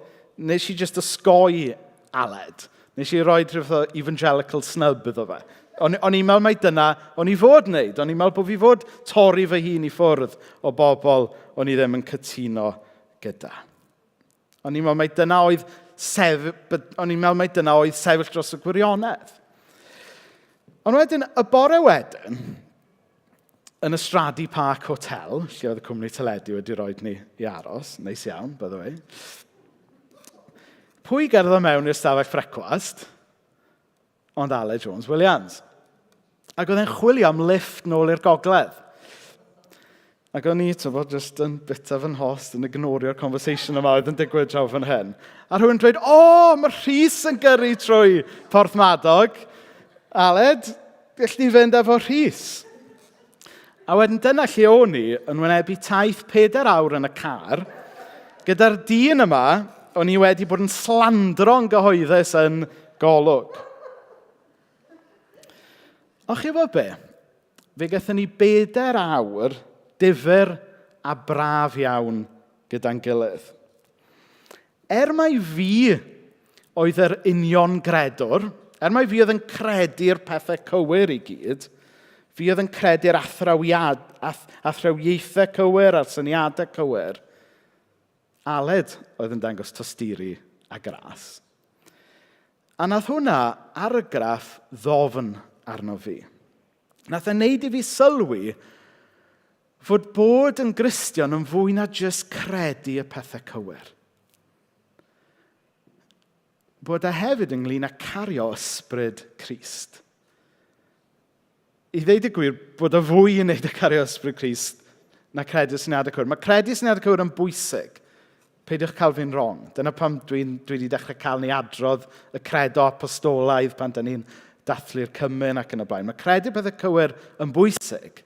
nes i jyst osgoi Aled. Nes i roi rhywbeth o evangelical snub iddo fe. O'n, o'n i'n meddwl mai dyna o'n i fod wneud. O'n i'n meddwl bod fi fod torri fy hun i ffwrdd o bobl o'n i ddim yn cytuno gyda. O'n i'n meddwl mai dyna oedd sef, o'n i'n meddwl mai dyna oedd sefyll dros y gwirionedd. Ond wedyn, y bore wedyn, yn y Stradi Park Hotel, lle oedd y cwmni teledu wedi rhoi ni i aros, neis iawn, by the way, pwy gerddo mewn i'r stafell frecwast? Ond Aled Jones Williams. Ac oedd e'n chwilio am lift nôl i'r gogledd. Ac o'n i, ti'n bod, just yn bita fy nhost, yn ignorio'r conversation yma oedd yn digwydd draw fan hyn. A rhywun dweud, o, oh, mae Rhys yn gyrru trwy Porthmadog. Aled, gall ni fynd efo Rhys. A wedyn dyna lle o'n i yn wynebu taith 4 awr yn y car, gyda'r dyn yma, o'n i wedi bod yn slandro'n gyhoeddus yn Golwg. Ond chi fod be? Fe gaethon ni 4 awr difyr a braf iawn gyda'n gilydd. Er mai fi oedd yr union gredwr, er mai fi oedd yn credu'r pethau cywir i gyd, fi oedd yn credu'r athrawiad, ath, athrawiaethau cywir a'r syniadau cywir, Aled oedd yn dangos tosturi a gras. A nath hwnna argraff ddofn arno fi. Nath e wneud i fi sylwi fod bod yn Gristion yn fwy na jyst credu y pethau cywir. Bod e hefyd ynglyn â cario ysbryd Crist. I ddeud y gwir, bod e fwy i wneud â cario ysbryd Crist na credu syniadau cywir. Mae credu syniadau cywir yn bwysig. Peidiwch cael fi'n wrong. Dyna pam dwi wedi dechrau cael ni adrodd y credo apostolaidd pan da ni'n dathlu'r cymun ac yn y blaen. Mae credu pethau cywir yn bwysig.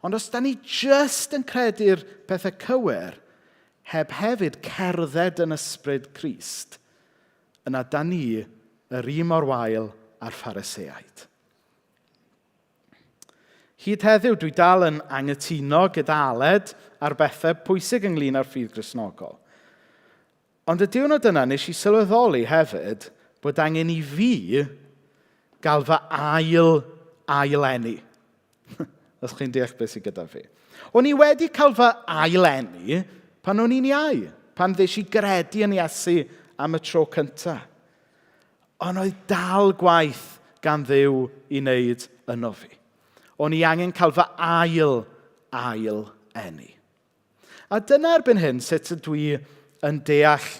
Ond os da ni jyst yn credu'r pethau cywir, heb hefyd cerdded yn ysbryd Crist, yna da ni yr un mor wael â'r Phariseaid. Hyd heddiw, dwi dal yn angytuno gyda Aled ar bethau pwysig ynglyn â'r ffydd Gristnogol. Ond y diwrnod yna, nes i sylweddoli hefyd bod angen i fi gael fy ail aileni. Os chi'n deall beth sydd gyda fi. O'n i wedi cael fy aileni pan o'n i'n iau, pan ddes i gredu yn Iesu am y tro cyntaf. Ond oedd dal gwaith gan Dduw i wneud yno fi. O'n i angen cael fy ail, ail eni. A dyna erbyn hyn sut ydw i yn deall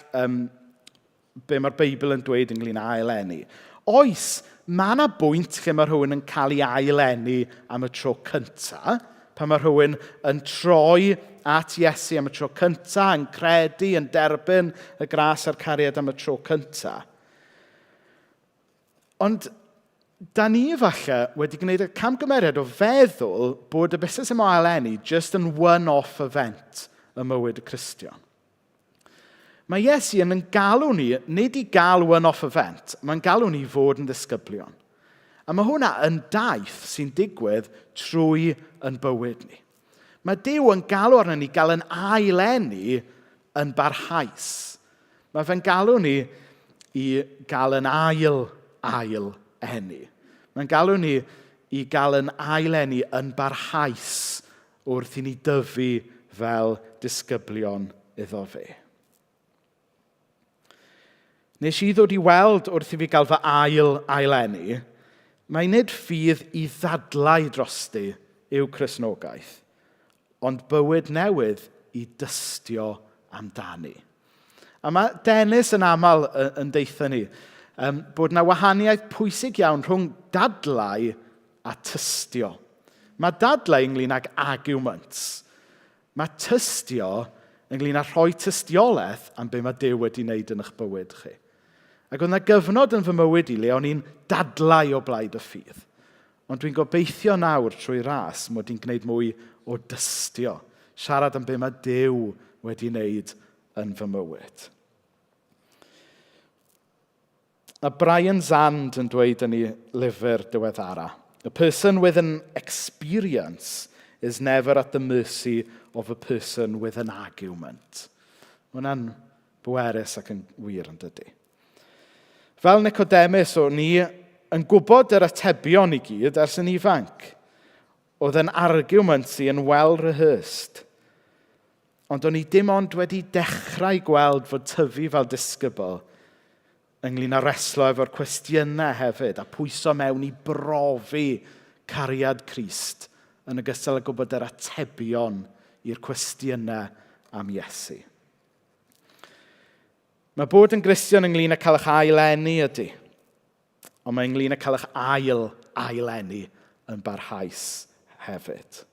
be mae'r Beibl yn dweud ynglyn â aileni. Oes, mae yna bwynt lle mae rhywun yn cael ei aileni am y tro cyntaf, pan mae rhywun yn troi at Iesu am y tro cyntaf, yn credu, yn derbyn y gras a'r cariad am y tro cyntaf. Ond da ni falle wedi gwneud y camgymeriad o feddwl bod y busnes yma o aileni just yn one-off event ym mywyd y Cristion. Mae Iesu yn galw ni, nid i gael one-off event, mae'n galw ni fod yn ddisgyblion. A mae hwnna yn daith sy'n digwydd trwy yn bywyd ni. Mae Duw yn galw arno ni gael yn aileni yn barhaus. Mae fe'n galw ni i gael yn ail, ail eni. Mae'n galw ni i gael yn aileni yn barhaus wrth i ni dyfu fel disgyblion iddo fe. Nes i ddod i weld wrth i fi gael fy ail aileni, mae nid ffydd i ddadlau drosti yw Cristnogaeth, ond bywyd newydd i dystio amdani. A mae Dennis yn aml yn deutha ni bod yna wahaniaeth pwysig iawn rhwng dadlau a tystio. Mae dadlau ynglyn ag arguments. Mae tystio ynglyn â rhoi tystiolaeth am be mae Duw wedi wneud yn eich bywyd chi. Ac oedd yna gyfnod yn fy mywyd i le o'n i'n dadlau o blaid y ffydd. Ond dwi'n gobeithio nawr trwy ras mod i'n gwneud mwy o dystio. Siarad am be mae Duw wedi wneud yn fy mywyd. Mae Brian Zahnd yn dweud yn ei lyfr diweddara, "A person with an experience is never at the mercy of a person with an argument." Mae hwnna'n bwerus ac yn wir yn dydy. Fel Nicodemus, o'n i yn gwybod yr atebion i gyd ers yn ifanc. Oedd yn argument i yn well rehearsed. Ond o'n i dim ond wedi dechrau gweld fod tyfu fel disgybl ynglyn â reslo efo'r cwestiynau hefyd a pwyso mewn i brofi cariad Crist yn ogystal â gwybod yr atebion i'r cwestiynau am Iesu. Mae bod yn Gristion ynglyn â cael eich ail-eni ydy, ond mae ynglyn â cael eich ail ail-eni yn barhaus hefyd.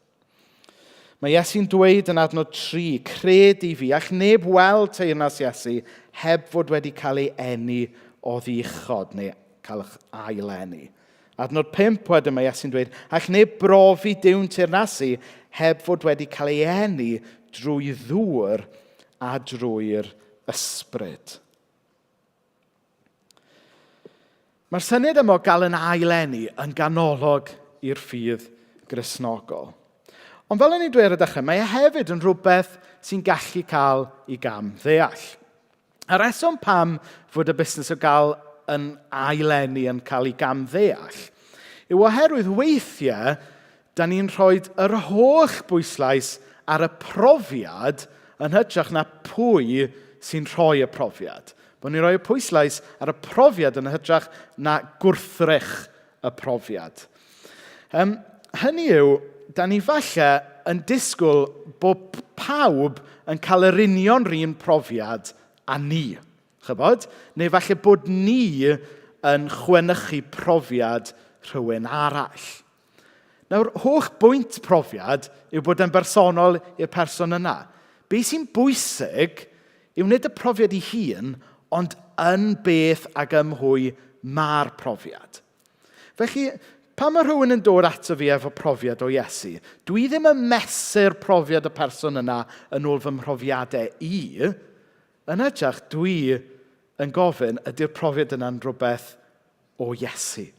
Mae Iesu'n dweud yn adnod 3, cred i fi, all neb weld teyrnas Iesu heb fod wedi cael ei eni oddi uchod, neu cael eich ail-eni. Adnod 5 wedyn mae Iesu'n dweud, all neb brofi Duw'n teyrnasu heb fod wedi cael ei eni drwy ddŵr a drwy'r ysbryd. Mae'r syniad yma o gael yn ail-eni yn ganolog i'r ffydd Gristnogol. Ond fel o'n i'n dweud ar y dechrau, mae e hefyd yn rhywbeth sy'n gallu cael ei gam ddeall. A reswm pam fod y busnes o gael yn ail-eni yn cael ei gam ddeall yw oherwydd weithiau da ni'n rhoi yr holl bwyslais ar y profiad yn hytrach na pwy sy'n rhoi y profiad. Bod ni'n rhoi y pwyslais ar y profiad yn hytrach na gwrthrych y profiad. Hynny yw, da ni falle yn disgwyl bod pawb yn cael yr union 'run profiad â ni. Chybod? Neu falle bod ni yn chwenychu profiad rhywun arall. Nawr, holl bwynt profiad yw bod e'n bersonol i'r person yna. Be sy'n bwysig yw nid y profiad ei hun, ond yn beth ag ym mhwy mae'r profiad. Felly, pan mae rhywun yn dod ato fi efo profiad o Iesu, dwi ddim yn mesur profiad y person yna yn ôl fy mhrofiadau i. Yn hytrach, dwi yn gofyn, ydy'r profiad yna'n rhywbeth o Iesu?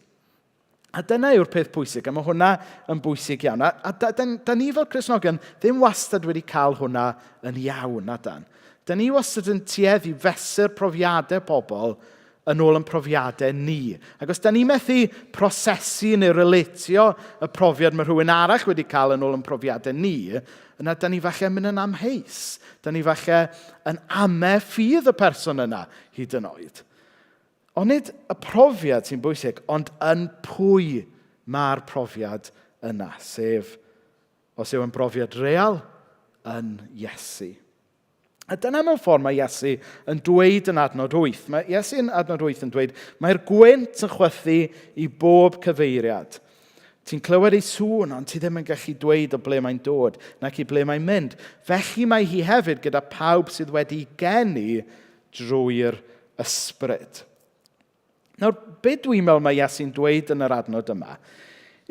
A dyna yw'r peth pwysig, a mae hwnna yn bwysig iawn. A da ni fel Cristnogion ddim wastad wedi cael hwnna yn iawn, na dan. Da ni wastad yn tueddu fesur profiadau pobl yn ôl yn profiadau ni. Ac os da ni methu prosesu neu relatio y profiad mae rhywun arall wedi cael yn ôl yn profiadau ni, yna da ni falle yn mynd yn amheus. Da ni falle yn ame ffydd y person yna hyd yn oed. Ond nid y profiad sy'n bwysig, ond yn pwy mae'r profiad yna, sef os yw yn brofiad real, yn Iesu. A dyna mewn ffordd mae Iesu yn dweud yn adnod 8. Mae Iesu yn adnod 8 yn dweud, mae'r gwynt yn chwythu i bob cyfeiriad. Ti'n clywed ei sŵn, ond ti ddim yn gallu dweud o ble mae'n dod, nac i ble mae'n mynd. Felly mae hi hefyd gyda pawb sydd wedi geni drwy'r ysbryd. Nawr, be dwi'n meddwl mae Iesu'n dweud yn yr adnod yma,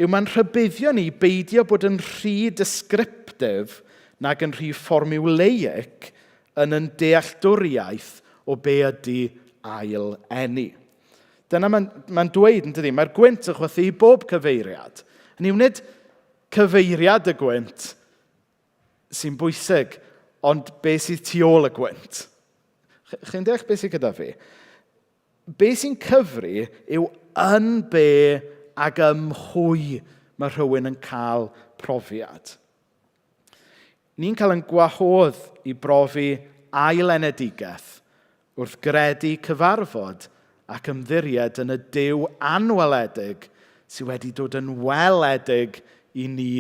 yw mae'n rhybuddio ni beidio bod yn rhy descriptive nag yn rhy formulaic yn yn dealltwriaeth o be ydy ail eni. Dyna mae'n dweud, yn dydy, mae'r gwynt yn chwythu i bob cyfeiriad. Hynny yw, nid cyfeiriad y gwynt sy'n bwysig, ond be sydd tu ôl y gwynt. Chi'n deall beth sydd gyda fi? Be sy'n cyfri yw yn be ag ym mhwy mae rhywun yn cael profiad. Ni'n cael yn gwahodd i brofi ail-enedigaeth wrth gredu cyfarfod ac ymddiried yn y Duw anweledig sydd wedi dod yn weledig i ni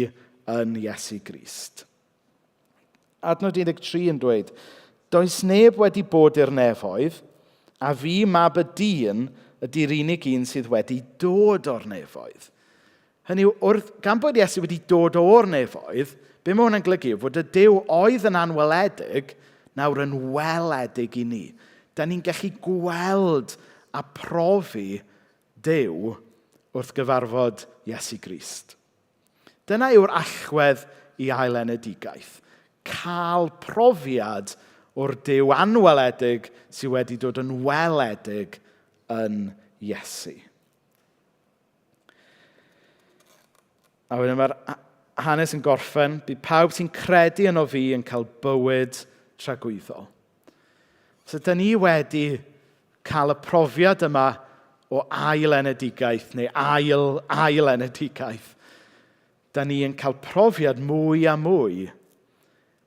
yn Iesu Grist. Adnod 13 yn dweud, Does neb wedi bod i'r nefoedd, a fi, mab y dyn, ydy'r unig un sydd wedi dod o'r nefoedd. Hynny yw, gan bod Iesu wedi dod o'r nefoedd, be mae hwnna'n golygu yw fod y Duw oedd yn anweledig nawr yn weledig i ni. Da ni'n gallu gweld a profi Duw wrth gyfarfod Iesu Grist. Dyna yw'r allwedd i ailenedigaeth. Cael profiad o'r Duw anweledig sydd wedi dod yn weledig yn Iesu. A wedyn mae'r hanes yn gorffen, bydd pawb sy'n credu yno fi yn cael bywyd tragwyddol. So, da ni wedi cael y profiad yma o ail enedigaeth neu ail ail enedigaeth. Da ni yn cael profiad mwy a mwy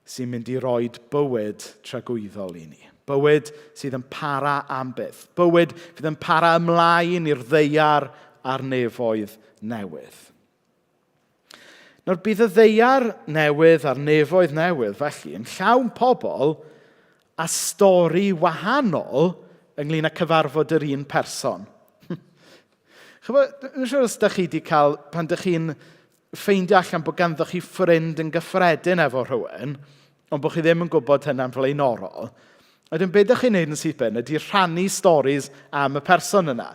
sy'n mynd i roed bywyd tragwyddol i ni. Bywyd sydd yn para am byth. Bywyd fydd yn para ymlaen i'r ddeiar a'r nefoedd newydd. Nawr, bydd y ddeiar newydd a'r nefoedd newydd, felly, yn llawn pobl a stori wahanol ynglyn â cyfarfod yr un person. Chybod, dwi'n siŵr os ydych chi wedi cael, pan ydych chi'n ffeindio allan bod ganddo chi ffrind yn gyffredin efo rhywun, ond bod chi ddim yn gwybod hynna'n flaenorol. Wedyn, be ydych chi'n neud yn syth bin ydy rhannu stories am y person yna.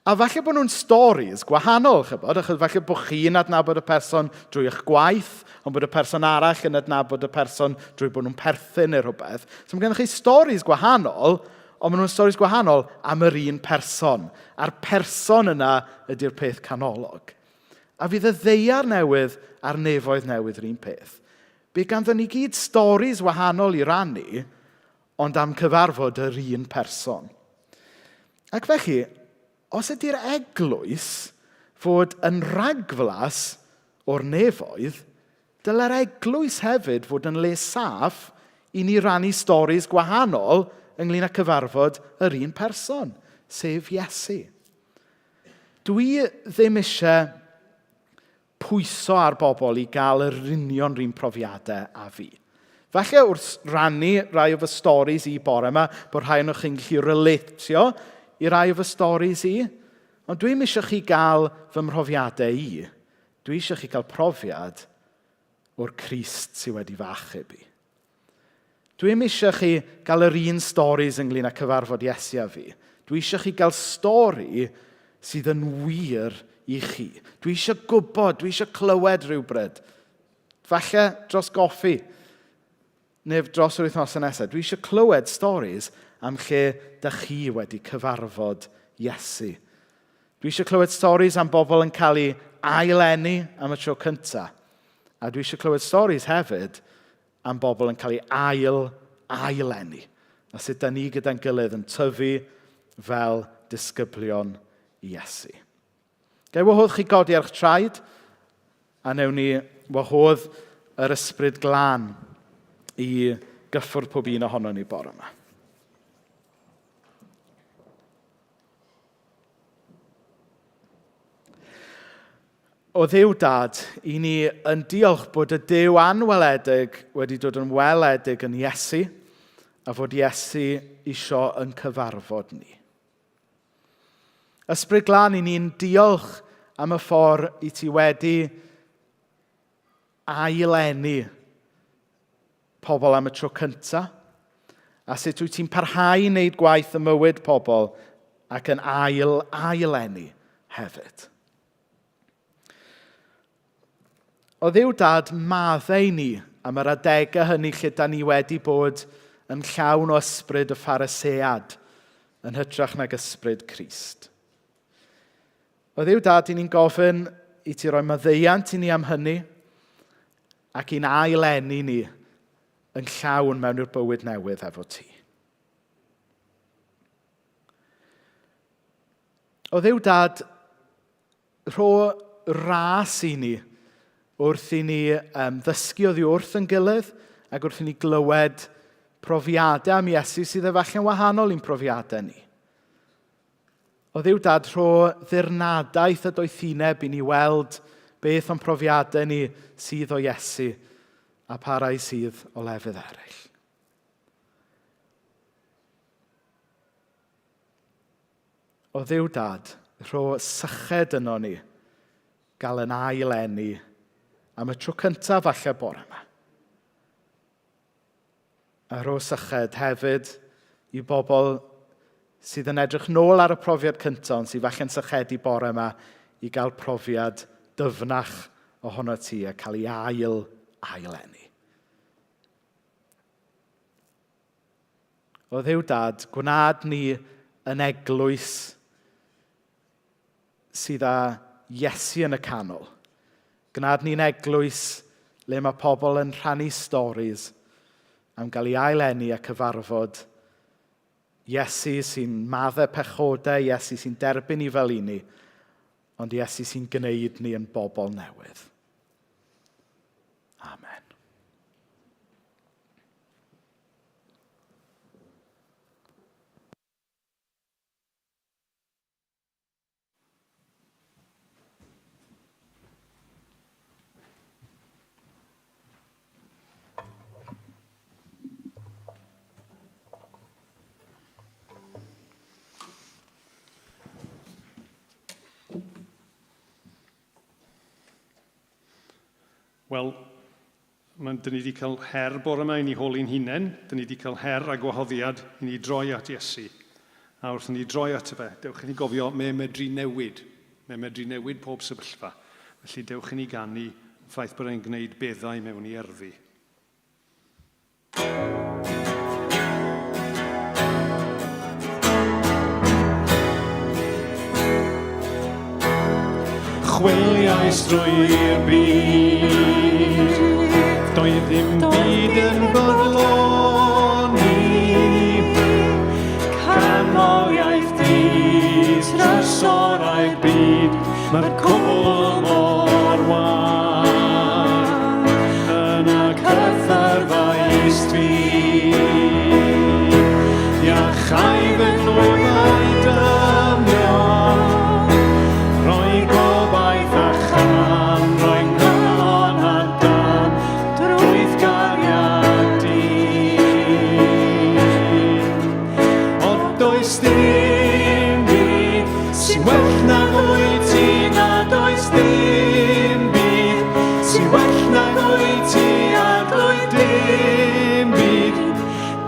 A falle bod nhw'n stories gwahanol, chybod, achos falle bod chi'n adnabod y person drwy eich gwaith, ond bod y person arall yn adnabod y person drwy bod nhw'n perthyn neu rhywbeth. So mae gennych chi stories gwahanol, ond maen nhw'n stories gwahanol am yr un person. A'r person yna ydy'r peth canolog. A fydd y ddeiar newydd a'r nefoedd newydd yr un peth. Bydd ganddon ni gyd storis wahanol i rannu, ond am cyfarfod yr un person. Ac felly, os ydy'r eglwys fod yn ragflas o'r nefoedd, dyle'r eglwys hefyd fod yn le saff i ni rannu storis gwahanol ynglyn â cyfarfod yr un person, sef Iesu. Dwi ddim eisiau pwyso ar bobl i gael yr union run profiadau a fi. Falle wrth rannu rai o fy storis i bore yma, bod rhai o'n chi'n gallu relatio i rai o fy storis i, ond dwi'n eisiau chi gael fy mhrofiadau i. Dwi eisiau chi gael profiad o'r Crist sydd wedi fy achub i. Dwi'm eisiau chi gael yr un storis ynglyn â cyfarfod Iesu a fi. Dwi eisiau chi gael stori sydd yn wir i chi. Dwi eisiau gwybod, dwi eisiau clywed rhywbryd. Falle dros goffi, neu dros yr wythnosau nesaf. Dwi eisiau clywed storis am lle da chi wedi cyfarfod Iesu. Dwi eisiau clywed storis am bobl yn cael eu aileni am y tro cyntaf. A dwi eisiau clywed storis hefyd am bobl yn cael ei ail, ail-eni. A sut da ni gyda'n gilydd yn tyfu fel disgyblion i Iesu. Ga i wahodd chi godi ar eich traed, a newn ni wahodd yr ysbryd glân i gyffwrdd pob un ohono ni bore yma. O Dduw Dad, i ni yn diolch bod y Duw anweledig wedi dod yn weledig yn Iesu, a fod Iesu isio yn cyfarfod ni. Ysbryd Glân, i ni'n diolch am y ffordd i ti wedi aileni pobl am y tro cyntaf, a sut wyt ti'n parhau i wneud gwaith ym mywyd pobl ac yn ail aileni hefyd. O Dduw Dad, maddau ni am yr adegau hynny lle da ni wedi bod yn llawn o ysbryd y Pharisead yn hytrach nag ysbryd Crist. O Dduw Dad, i ni'n gofyn i ti roi maddeuant i ni am hynny ac i'n ail-eni ni yn llawn mewn i'r bywyd newydd efo ti. O Dduw Dad, rho ras i ni wrth i ni um, ddysgu oddi wrth yn gilydd ac wrth i ni glywed profiadau am Iesu sydd efallai'n wahanol i'n profiadau ni. O Dduw Dad, rho ddirnadaeth a doethineb i ni weld beth o'n profiadau ni sydd o Iesu a pa rai sydd o lefydd eraill. O Dduw Dad, rho syched yno ni, gael yn ail eni am y tro cyntaf falle bore yma. A rho syched hefyd i bobl sydd yn edrych nôl ar y profiad cyntaf, ond sydd falle'n sychedu bore yma i gael profiad dyfnach ohono ti a cael ei ail, ail eni. O Dduw Dad, gwnaed ni yn eglwys sydd â Iesu yn y canol. Gwna ni'n eglwys le mae pobl yn rhannu storis am gael ei aileni a cyfarfod Iesu sy'n maddau pechodau, Iesu sy'n derbyn ni fel i ni, ond Iesu sy'n gwneud ni yn bobl newydd. Amen. Wel, dyn ni wedi cael her bore yma i ni holi'n hunain. Dyn ni wedi cael her a gwahoddiad i ni droi at Iesu. A wrth i ni droi ato fe, dewch i ni gofio, mae medru newid. Mae medru newid pob sefyllfa. Felly dewch i ni ganu y ffaith bod e'n gwneud beddau mewn i erddi. Chwiliais drwy'r byd, doedd ddim byd yn bodloni. Canmoliaeth di, trysorau'r byd, mae'r cwbl mor wag. Yna cyffyrddais fi, iachau fy nwyfau dynion, rhoi gobaith a chan, rhoi nghalon a dan, drwy'th gariad di. O does dim byd sy'n well nag wyt ti, na does dim byd sy'n well nag wyt ti, Arglwydd, dim byd,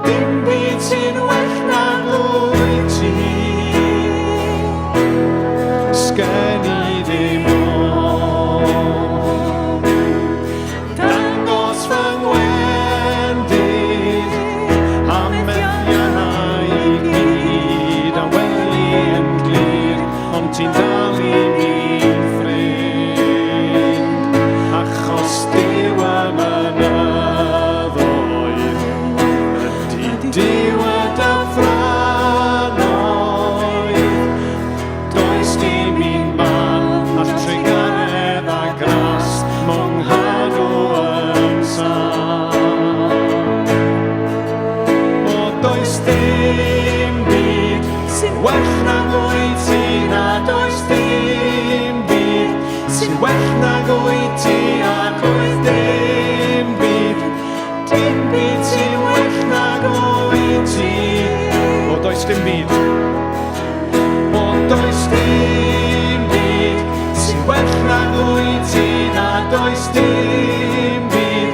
dim byd sy'n well nag wyt ti. Sgen i ddim ofn, dangos fy ngwendid, a methiannau i gyd, a weli yn glir, ond ti'n dal i mi'n ffrind, achos Duw y mynyddoedd, ydy Duw y dyffrynnoedd. Does dim un man all trugaredd a gras mo'n nghadw yn saff. O, does dim byd sy'n well nag wyt ti, na does dim byd sy'n well nag wyt ti, Arglwydd, dim byd, dim byd sy'n well nag wyt ti. O, does dim byd. O, does dim byd sy'n well nag wyt ti, na does dim byd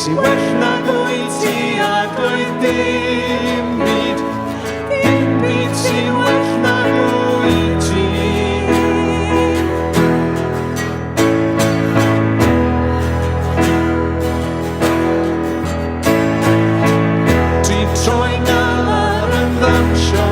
sy'n well nag wyt ti, Arglwydd, dim byd, dim byd sy'n well nag wyt ti. Ti'n troi galar yn ddawnsio,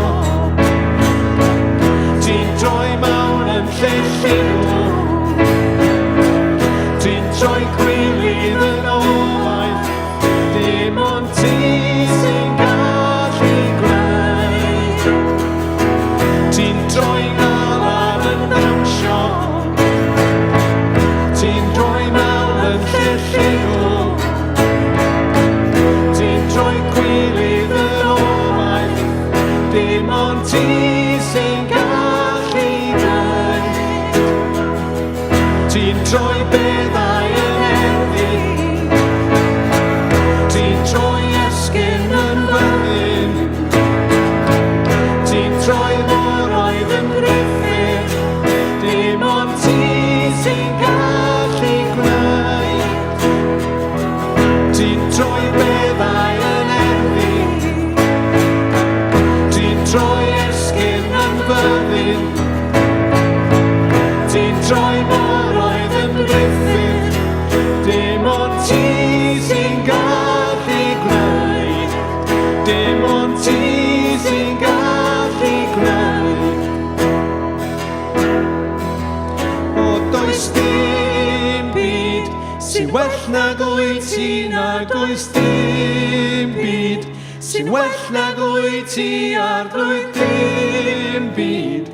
Nag oes dim byd sy'n well nag wyt ti, Arglwydd, dim byd,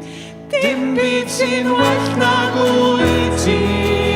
dim byd sy'n well nag wyt ti.